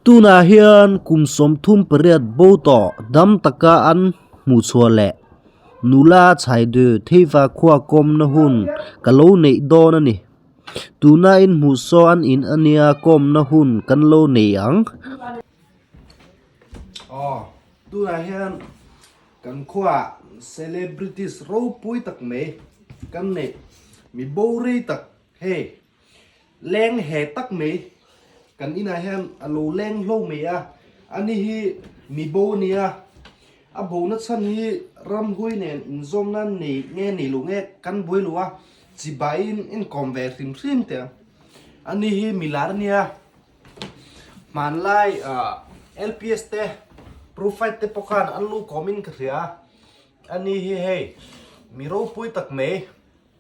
Tunah hian kum 38 bo tawh dam taka an hmuhchhuah leh nula chhaidu theiva khua kawmna hun ka lo neih dawn a ni. Tuna inhmuh saw an in ania kawmna hun kan lo nei ang. Aw, tunah hian kan khuaah celebrities ropui tak mai kan neih mi bo rei tak hei. Leng he tak mai kan inah hian a lo leng hlo mai a, ani hi mi bo a nia, a bona chhan hi ramhui nen inzawm nan nei nge nei lo nge kan buai lo a, chibaiin inkawm ve hrim hrim teh ang, ani hi mi lar a nia, hmanlai ah LPS te profile te pawh khan an lo kawmin ka hria a, ani hi hei mi ropui tak mai.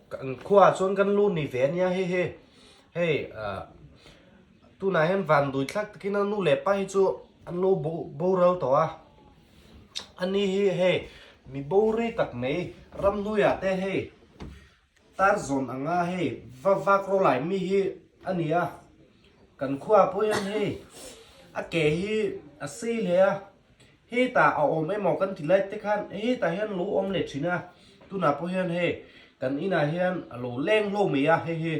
Kan khuaah chuan kan lu ni ve ania hei hi hei ah tunah hian van dui thlak takin a nu leh pa hi chu an lo bo boral tawh a ani hi hei mi bo rei tak mai ramhnuaiah te hei tar zawn anga hei va vak rawh lai mi hi a ni a kan khuaah pawh hian hei a ke hi a sei hle a. Hetah a awm emaw kan ti lai te khan hetah hian lo awm leh thin a, tunah pawh hian hei kan inah hian a lo leng hlo mai a, hei hi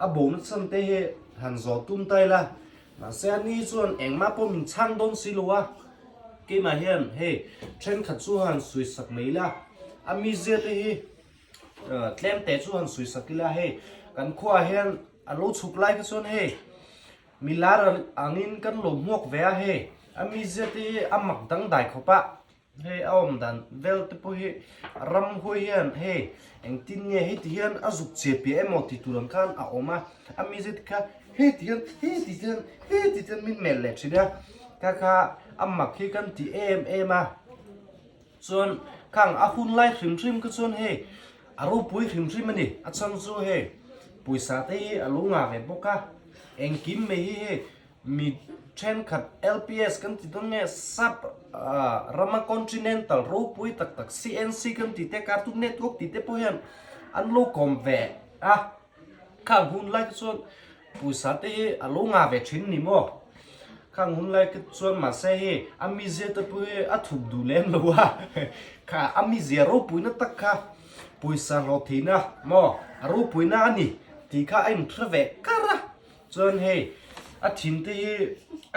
a bo nachhan te hi han zawh tum ta ila, mahse a ni chuan engmah pawh min chhang dawn si lo a, keimah hian hei thenkhat chu han sawisak mai ila, a mizia te hi tlem te chu han sawisak ila hei kan khuaah hian a lo chhuk lai kha chuan hei. Milar angin kan lo hmuak ve a hei, a mizia te hi a mak dangdai khawp a, hei a awm dan vel te pawh hi ramhuai hian hei engtin nge heti hian a zuk che piah emaw ti tur ang khan a awm a, a mizia te kha heti hian heti te hian heti te hian min melh leh thin a, kha kha a mak hi kan ti em em a. Chuan khang a hun lai hrim hrim kha chuan hei a ropui hrim hrim a ni, a chhan chu hei pawisa te hi a lo ngah ve bawk a, engkim mai hi hei mi thenkhat LPS kan ti dawn nge sap rama continental ropui tak tak CNC kan tih te Cartoon Network tih te pawh hian an lo kawm ve a, khang hun lai kha chuan Pawisa te hi a lo ngah ve thin ni maw? Khang hun lai kha chuan mahse hei a mizia te pawh hi a thup duh lem lo a, kha a mizia ropuina tak kha pawisa hlawh theihna maw a ropuina a ni tih kha a inhre ve kar a, chuan hei a thin te hi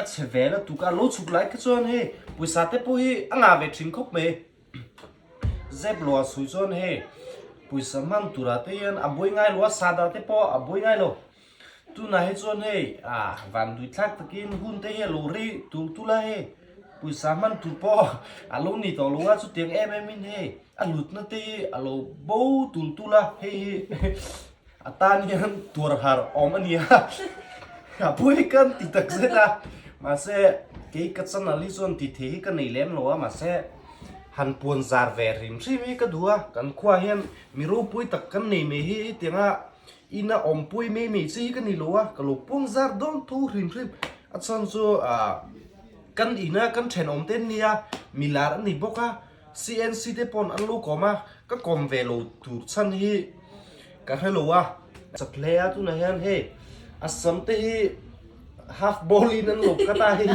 a chhe ve lutuk a, a lo chhuk lai kha chuan hei pawisa te pawh hi a ngah ve thin khawp mai. Zep lo a sawi chuan hei pawisa hman turah te hian a buai ngai lo a, sada te pawh a buai ngai lo. Tunah hi chuan hei ah van dui thlak takin hun te hi a lo rei tul tul a hei pawisa hman tur pawh a lo ni tawh lo a, chutiang em em in hei a hlutna te hi a lo bo tul tul a, hei hi a tan hian tuar har awm a ni a, a buai kan ti tak zet a, mahse kei ka channel hi chuan ti thei hi ka nei lem lo a, mahse. Han puan zar ve hrim hrim hi ka duh a, kan khuaah hian mi ropui tak kan nei mai hi hetianga ina awmpui mai mai chi hi ka ni lo a, ka lo puang zar dawn tho hrim hrim. A chhan chu ah kan ina kan thenawm te an nia, mi lar an ni bawk a, CNC te pawn an lo kawm a, ka kawm ve lo tur chhan hi ka hre lo a. Chak hle a tunah hian hei a sam te hi half ball in an lo cut a hei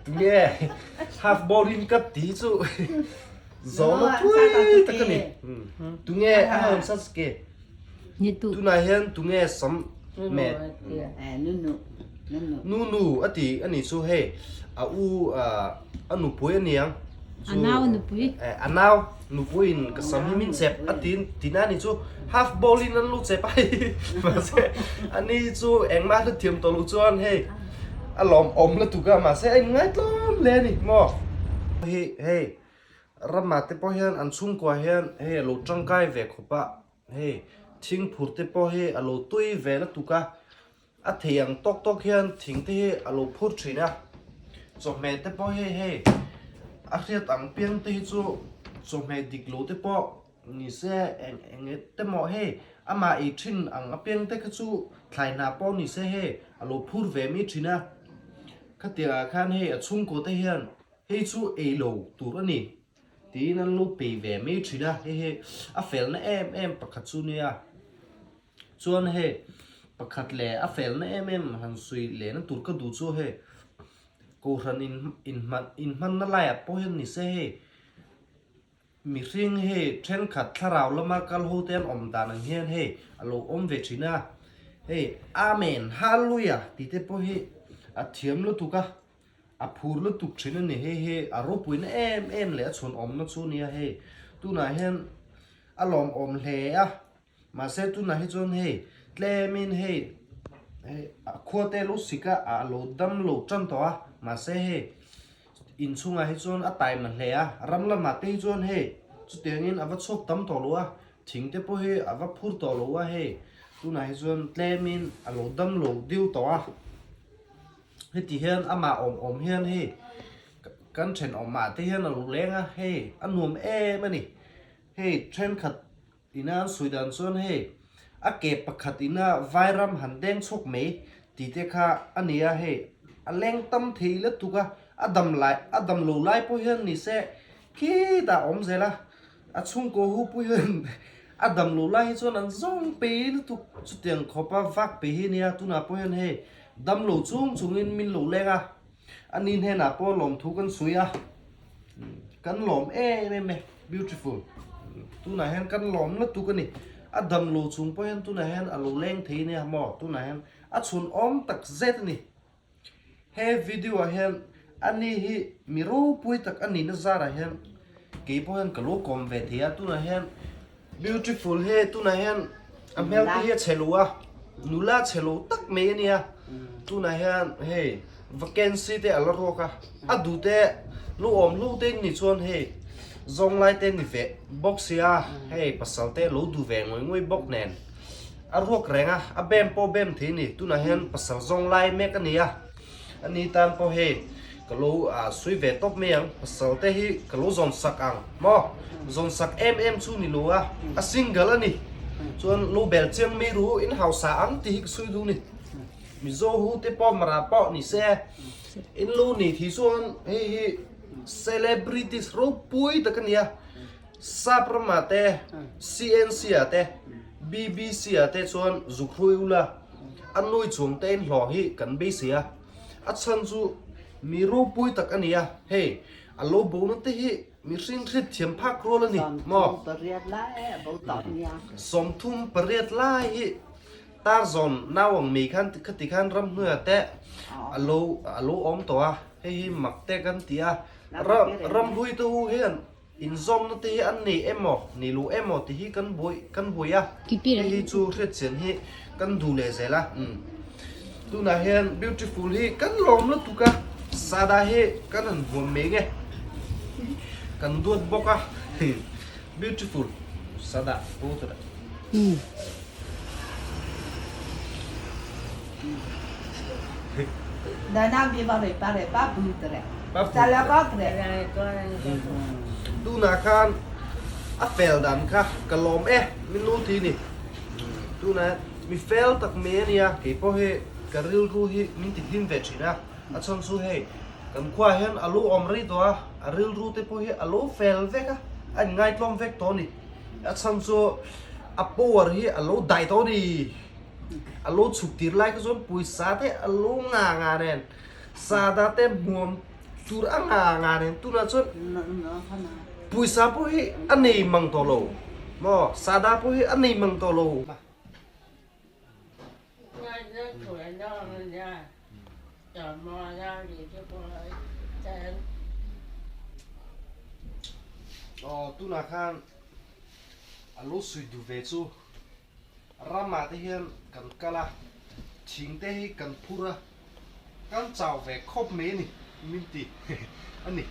tunge half ball in cut tih hi chu zawhna thui tak a ni tunge a han sa ke tunah hian tunge sam met nu nu a ti a nih chu hei a u a nupui a niang A nau nupui. A nau nupui in ka sam hi min chep a tin tin a ni chu half ball in an lu chep a hei mahse ani chu engmah hla thiam tawh loh chuan hei a lawm awm lutuk a mahse a in ngaitlawm hle a ni maw. Hi hei ramah te pawh hian an chhungkua hian hei a lo tangkai ve khawp a hei thingphur te pawh hi a lo tui ve lutuk a. A thei ang tawk tawk hian thing te hi a lo phur thin a, chawhmeh te pawh hei hei a hriat ang piang te hi chu chawhmeh dik lo te pawh ni se eng eng te maw hei amah ei thin ang apiang te kha chu thlai hnah pawh ni se hei a lo phur ve mai thin a, khatiang ah khan hei a chhungkaw te hian hei chu ei lo tur a ni tiin an lo pei ve mai thin a, hei hi a felna em em pakhat chu nia. Chuan hei Pakhat leh a felna em em han sawi lehna tur ka duh chu hei Kohhran in inhman inhmanna laiah pawh hian ni se hei mihring hei thenkhat thlarau lama kal ho te an awm dan ang hian hei a lo awm ve thin a, hei Amen Hallelujah tih te pawh hi a thiam lutuk a. A phur lutuk thin a ni hei hi a ropuina em em leh a chhawnawmna chu nia hei tunah hian a lawmawm hle a mahse tunah hi chuan hei tlemin hei hei a khua te lo sik a a lo dam lo tan tawh a mahse hei inchhungah hi chuan a taima hle a ram lamah te hi chuan hei chutiangin a va chhuak tam tawh lo a thing te pawh hi a va phur tawh lo a hei tunah hi chuan tlemin a lo dam lo deuh tawh a. Heti hian amah awm awm hian hei kan thenawmah te hian a lo leng a, hei a nuam em a ni. Hei thenkhat ina an sawi dan chuan hei a ke pakhat ina vairam han deng chhuak mai tih te kha a ni a, hei a leng tam thei lutuk a, a dam lai a dam lo lai pawh hian ni se khitah a awm zel a. A chhungkaw hu pui hian a dam lo lai hi chuan an zawng pe lutuk chutiang khawpa vak pe hi nia tunah pawh hian hei dam lo chung chungin min lo leng a ani hnenah pawh lawmthu kan sawi a kan lawm em em e beautiful tunah hian kan lawm lutuk a ni a dam lo chung pawh hian tunah hian a lo leng thei nia maw tunah hian a chhun awm tak zet a ni. He video ah hian ani hi mi ropui tak a nihna zarah hian kei pawh hian ka lo kawm ve thei a tunah hian beautiful he tunah hian a hmel te hi a chhe lo a nula chhe lo tak mai a nia tunah hian hei vacancy te a la ruak a a duh te lu awm hlo te ni chuan hei zawng lai te ni ve bawk sia hei pasal te lo duh ve ngawih ngawih bawk nen. A ruak reng a, a bem pawh bem thei a ni. Tunah hian pasal zawng lai mek a ni a, a ni tan pawh hei ka lo sawi ve tawp mai ang. Pasal te hi ka lo zawn sak ang maw? Zawn sak em em chu ni lo a, a single a ni. Chuan lo bel chiang mai ru in hausa ang tih hi ka sawi duh a ni. Mizo hu te pawh mara pawh ni se, in lo ni thei chuan hei hi celebrities ropui tak a ni a. Sap ramah te, CNC ah te, BBC ah te chuan zuk hrui ula, a nui chung te in hlawh hi kan beisei a. A chhan chu mi ropui tak a ni a, hei a lo bona te hi mihring hrit thiam phak rual a ni maw? 38 lai hi tar zawn nau ang mai khan khati khan ramhnuaiah te a lo a lo awm tawh a, hei hi mak te kan ti a, ramhlui te hu hian Inzawmna te hi an nei emaw, nei lo emaw tih hi kan buai kan buai a, hei hi chu hriatchian hi kan duh leh zel a. Tunah hian beautiful hi kan lawm lutuk a, sada hi kan han huam mai nge, kan duat bawk a, beautiful sada aw tawh dah. Tunah khan a fel dan kha ka lawm e min lo ti ni. Tunah mi fel tak mai a nia kei pawh hi ka rilru hi min ti hlim ve thin a, a chhan chu hei kan khuaah hian a lo awm rei tawh a, a rilru te pawh hi a lo fel vek a, a inngaitlawm vek tawh a ni. A chhan chu a power hi a lo dai tawh a ni. A lo chhuk tir lai kha chuan pawisa te a lo nga nga nen sada te hmuam tur a nga nga nen tunah chuan pawisa pawh hi a nei mang tawh lo maw sada pawh hi a nei mang tawh lo. Aw tunah khan a lo suih duh ve chu. Ramah te hian kan kal a, thing te hi kan phur a, kan chau ve khawp mai a ni, min ti a ni.